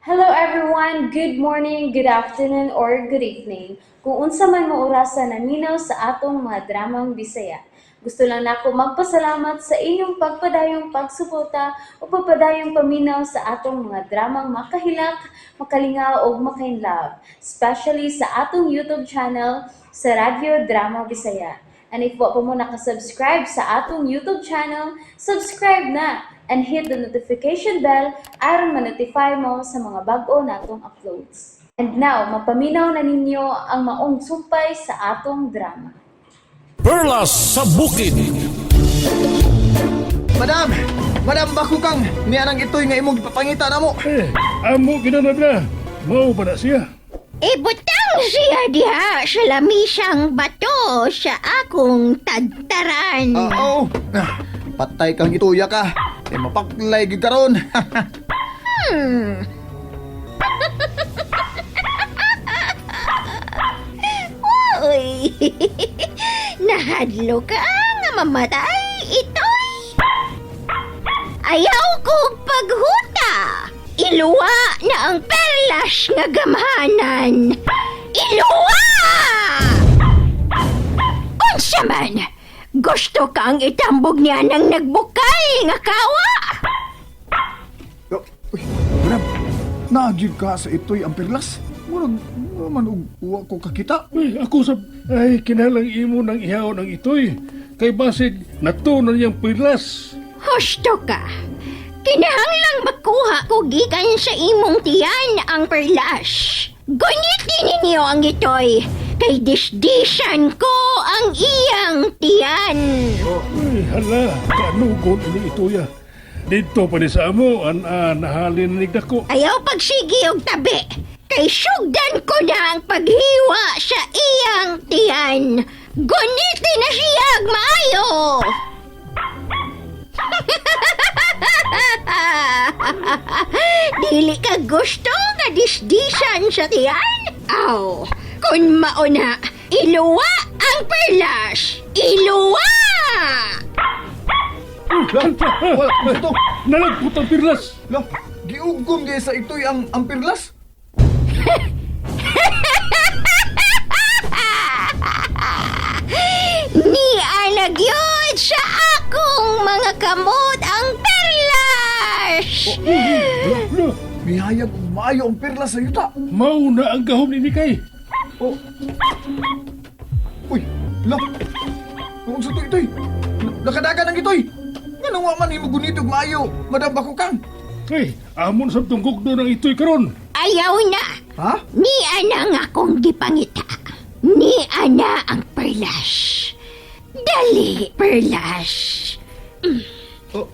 Hello everyone! Good morning, good afternoon, or good evening. Kung unsa man mo orasa naminaw sa atong mga dramang Bisaya. Gusto lang nako magpasalamat sa inyong pagpadayong pagsuporta o pagpadayong paminaw sa atong mga dramang makahilak, makalingaw ug makainlove, especially sa atong YouTube channel sa Radyo Drama Bisaya. And if wa pa mo nakasubscribe sa atong YouTube channel, subscribe na and hit the notification bell aron ma-notify mo sa mga bag-o natong uploads. And now, mapaminaw na ninyo ang maong sumpay sa atong drama. Perlas sa Bukid. Madam! Madam Bakukang! Niya nang ito'y nga imong ipapangita na mo. Eh, amo ginanab na. Mao ba na siya? Ibutang siya diha sa lamisang bato sa akong tagtaran. Oo. Ah, patay kang ituya ka. Eh, mapaklay gyud karon. Uy, nahadlo ka nga mamatay itoy. Ayaw kong paghuta. Iluwa na ang perlas nga gamhanan. Iluwa! Unsa man, gusto kang itambog niya ng nagbukal nga kawa? Oh, uy, madam. Naagid ka sa ito'y ang perlas. Murag, nga man og wa ko kakita. Uy, ako sa... Ay, kinalang imo ng ihaon ang itoy. Kay basig, natunan niyang perlas. Husto ka. Kinahanglang makuha ko gikan sa imong tiyan ang perlas. Gunitin ninyo ang itoy, kay disdisan ko ang iyang tiyan. Uy, hala, kanugon ini itoya. Dito pa ni sa amo, an nahalin ni dako. Ayaw pagsigi og tabi, kay sugdan ko na ang paghiwa sa iyang tiyan. Gunitin na siyag maayo. Dili ka gusto nga disdisan sa tiyan? Aw, kung mauna, iluwa ang perlas! Iluwa! La, wala, gusto. Nalagpot ang perlas. La, giugom di sa ito'y ang perlas. Ni gyud sa akong mga kamot ang perlas! Hala, Mihayag og maayo ang perlas sa yuta. mao na ang gahom ni Mikay. Oh. Uy, la. Kung sa ito'y, nakadagan ang ito'y. Nga wa man imo gunit og maayo, Madam Bakukang. Ay, amon sa tunggok doon ang itoy karon. Ayaw na! Ha? Ni ana nga akong gipangita. Ni ana ang perlas. Dali, perlas. Oh.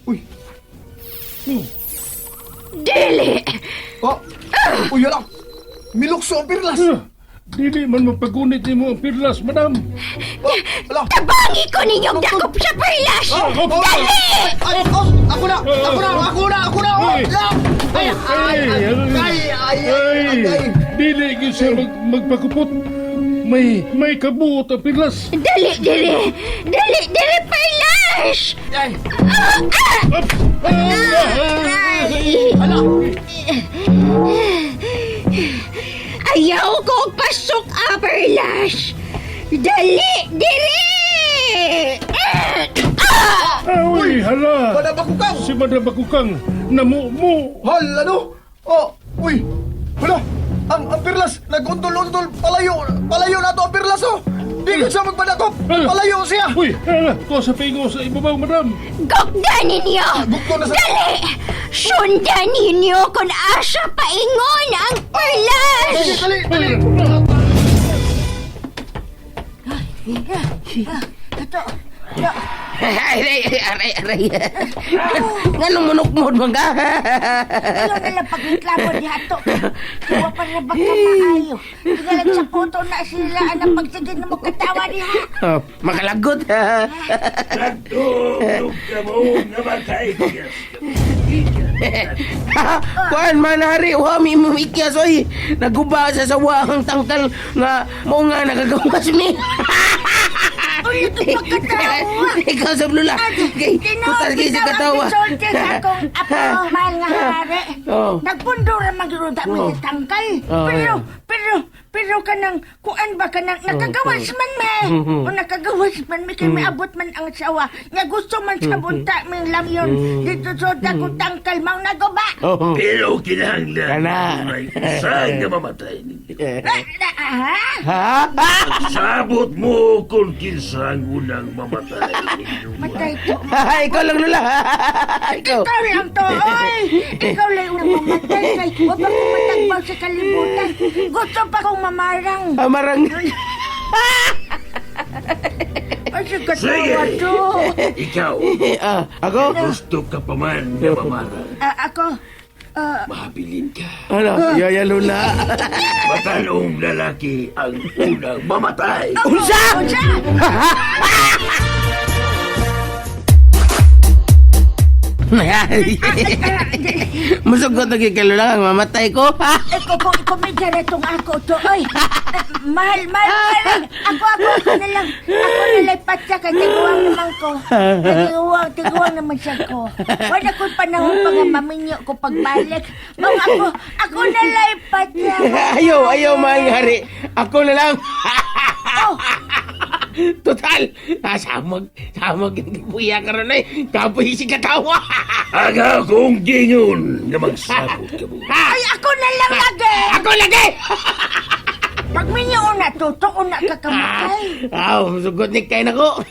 Uy. Dili! Oh. Uy, hala. Milukso ang perlas. Ah, dili man mapagunit nimo ang perlas, madam. Oh, hala. Tabangi ko ninyong dakop sa perlas! Oh, oh, Dali! Ay, oh, ako na, ako na, ako na, ako na. Oh, Uy. la. Ay, ay, ay, ay, ay, ay, ay. Dili gyud siya magpakupot. May kabuot ang perlas. Dali, dili! Dali, dili, perlas! Ay, Up! Ah! Ay! hala. Ayaw ko pasok a perlas! Dali, dili! Ah! Uy, hala. Madam Bakukang. Si Madam Bakukang namumu. Hala, no? Oh, uy. Hala. Ang perlas nagundol-undol palayo, palayo na to ang perlas oh. Di ko siya magpadakop. Palayo siya. Uy, hala, to sa pingo sa ibabaw, madam. Gugda ninyo! Gugdo na sa- Dali! Sundan ninyo kung asa paingon ang perlas! Dali, dali, dali. Aray, aray, aray. Nganong munukmod man ka? Ayaw na lang pagreklamo di hato. Wa pa na baka maayo. Tingala sa puto na sila ang pagsige na magkatawa diha. Oh, makalagot. Kuan man hari, wa mi mumikyas oy. Naguba sa sawa ang tangkal nga mo nga nagagawas mi. Uy, ito pagkatawa. Ikaw sa Lola. Kay, Tinuod kutas kay sa bitaw ang katawa. gisulti sa akong apo, mahal nga hari. Oh. Nagpundo ra man gyud ta Oh. mi sa tangkal. Oh, Pero yeah. pero pero kanang kuan ba kanang nakagawas man me. O nakagawas man mi kay miabot man ang sawa. Nga gusto man sa bunta mi lamyon dito sa dako tangkal mao na go ba? Oh. Pero kinahanglan Kana. may usa nga mamatay ninyo. Ah, na, ha? Ha? Sabot mo kung kinsa ang unang mamatay ninyo. Matay to. Ikaw lang, Lola. Ikaw. Ikaw lang to, oy! Ikaw lang unang mamatay kay wa pa ko matagbaw sa kalibutan. Gusto pa kong mamarang. Amarang. Ay, sa katawa Sige. to. Ikaw, Ah, ako? gusto ka pa man na mamarang. Ah, ako, ah, Mahabilin ka. Ano? Yaya, Lola. Matalong lalaki ang unang mamatay. Unsa? Unsa? Musugot na kay Lola ang mamatay ko. Eh, kung ikomedya na itong ako to, oy. Eh, mahal, mahal, mahal. Ako, ako, ako na lang. Ako na lang patya kay tiguang naman ko. Tiguang, tiguang naman siya ko. Wala ko'y panahon pa nga maminyo ko pagbalik. Mga ako, ako na lang patya. Ayaw, ayaw, mahal nga hari. Ako na lang. Oh, Total, samag, samag yung buya ka ron ay. Kapoy si katawa. Ang akong gingon nga magsabot ka mo. ay, ako na lang lagi. Ako lagi! Pag minyo na, totoo na ka kamatay. Aw, musugot ni kay nako.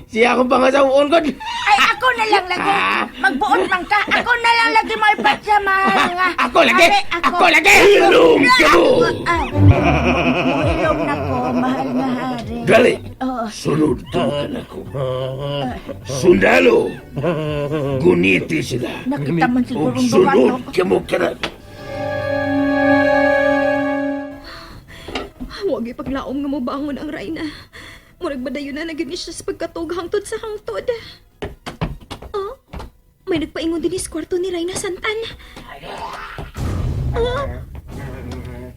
Siya akong pangasawon ko. Ay, ako na lang lagi. Magbuot man ka. Ako na lang lagi may patya, mahal nga. Ako lagi! Hari, Ako lagi! Ilong ka mo! Ay, muilong na ko, mahal nga hari. Dali! Oo. Sunod ka mo kanako. Sundalo! Guniti sila. Nakita man Ug siguro ang duha sunod to. ka mo kanako. Huwag ipaglaom nga mobangon ang Reyna. Murag badayon na nagyud ni siya sa pagkatog hangtod sa hangtod. Oh, may nagpaingon din sa kwarto ni Reyna Santan. Oh?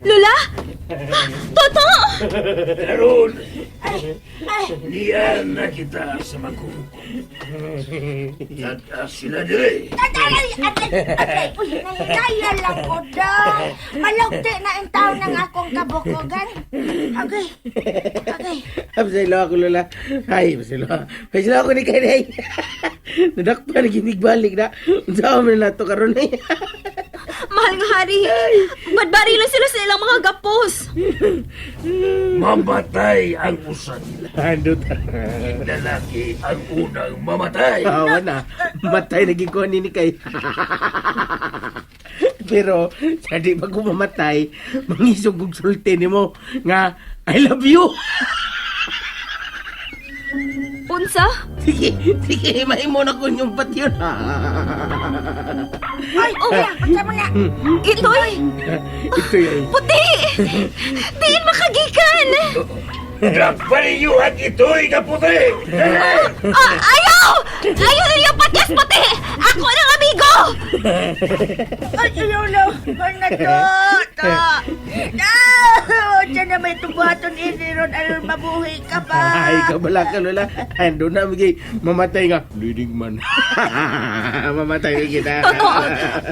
Lola? Ah, Toto! Karon, Ay, niyan na kita sa magkukot. Tag-as sila dire. aray, aray, aray. Uy, nahigaya lang ko daw. Malugti na ang tao ng akong kabukogan. Okay, okay. Pasaylo ako, Lola. Ay, pasaylo. Pasaylo ako ni Kay. Nadakpa, nagibigbalik na. Unsa man na to karon ay. Mahal nga hari! Badbari lang sila sa ilang mga gapos! Mamatay ang usa nila. Andot. Lalaki ang unang mamatay. Awa na. Matay na gikuha ni Kay. Pero, sa di pa ko mamatay, mangisog og sulti nimo nga, I love you. Unsa? Sige, sige, mahimo na ko yung patyon. Ay, oh, unsa mo na? Itoy! Ito yun. Puti! Diin makagikan! Dakpan ninyo ang ito'y kaputi! Dali! Ah, ayaw! Ayaw ninyo patyas puti! Ako ng amigo! Ay, ayaw lang. Ay, na to. To. No! Diyan na may tubuhaton ini ron. Aron mabuhi ka pa. Ay, kabala ka, Lola. Ando na, migay. Mamatay nga. Leading man. Mamatay na kita. Totoo!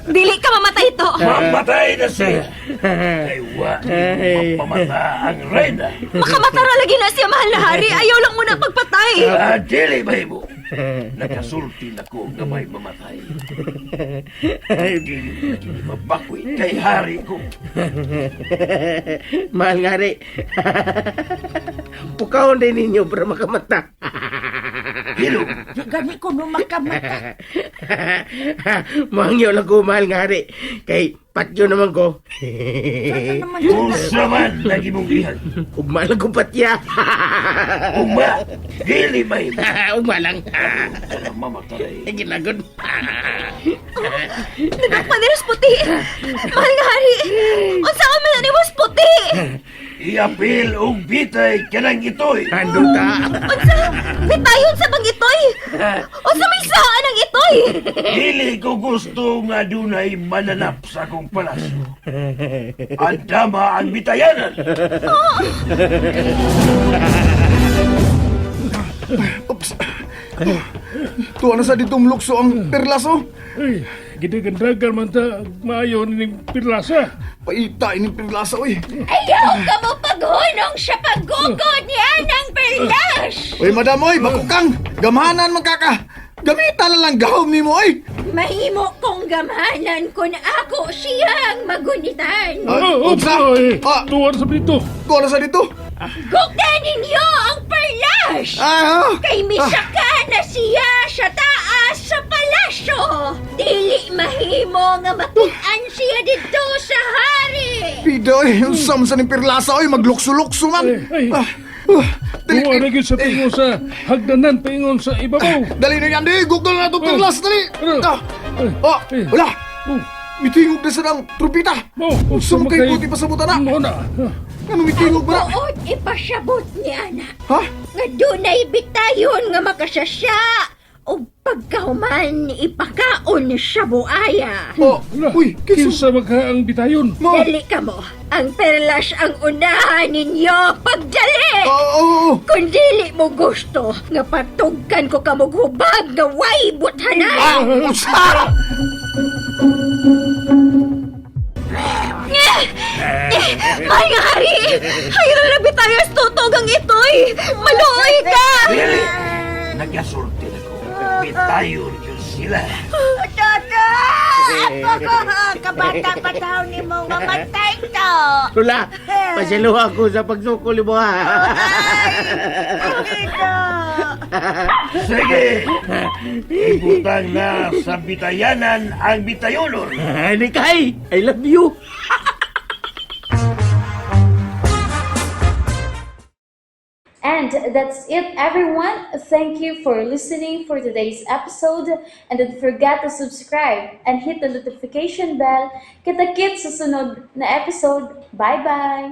Dili ka mamatay to! Mamatay na siya! Kay wa Ay. mapamata ang reyna. Makamatara lagi na siya, mahal na hari! Ayaw lang muna pagpatay! Ah, dili mahimo. Nakasulti na ko nga may mamatay. Dili na kini mabakwi kay hari ko. Mahal nga rin. Pukawon din ninyo para makamata. Hilom, Di gani ko no makamata. Mangyo lang ko, mahal nga rin. Kay patyo naman ko. Ano naman siya? unsa man lagi mong ihag. Ugma lang ko patya. Ugma, dili mahimo. Ugma lang. Sana mamatay. Ay, ginagod. Nagakpan nila sa puti! Mahal nga hari! Unsa ka man ni mas puti! Iapil og bitay kanang itoy. Ando ta. Unsa? Bitayon sa bang itoy? Unsa may saan ang itoy? Dili ko gusto nga dunay mananap sa akong palasyo. Andama ang bitayanan. Oops. Tuwa na sa ditong lukso ang perlas, oh. Ay, gidagandagan man ta maayo ning pirlasa. Paita ining perlasa, oy. Ayaw ka mo paghunong sa paggugod ni Anang Perlas! Oy, madam, oy, bakukang. Gamhanan man kaka. Gamita na lang gahom nimo, oy. Mahimo kong gamhanan kung ako siyang magunitan. Ah, Oh, unsa? oy, Ah. tuwa na sa dito. Tuwa na sa dito. Gugdan ninyo ang perlas! Ah, ah. Kay misaka na siya sa taas sa palasyo! Dili mahimo nga makitaan siya dito sa hari! Pida, oy. Unsa man sa ning perlasa, oy. Maglukso-lukso man. Ay, ay. Ah, ah, dali, Tuwa na gyud sa pingon sa hagdanan paingon sa ibabaw. Dali na yan, di. Google na itong perlas, dali. Ano? Ah, Ay, ah, ay. wala. Oh, Mitingog na sa ng trumpita. oh, Unsa man kay buti pa sa buta na? Mo na. Ano mitingog ba na? Buot ipasabot ni ana Ha? nga dunay bitayon nga makasasya o pagkahuman ipakaon sa buaya. Oh, Wala. uy, kinsa Kinsa magka ang bitayon? mo? Dali ka mo, ang perlas ang unahan ninyo pagdali! Oo, oo, oo. Kung dili mo gusto, nga patugkan ko kamog hubag nga way buthanan. Ah, unsa? Mahal nga hari! Hayra na bitayas tutog ang itoy! Maluoy ka! Dili! Nagasulti na ko. Bitayon yun sila. Toto! Ako ko, kabata pa taon ni mong mamatay to. Lola, pasilo ako sa pagsukol mo ha. Dito. Sige! Ibutang na sa bitayanan ang bitayonon. Nikay, I love you. And that's it, everyone. Thank you for listening for today's episode. And don't forget to subscribe and hit the notification bell. Kita-kits sa sunod na episode. Bye-bye!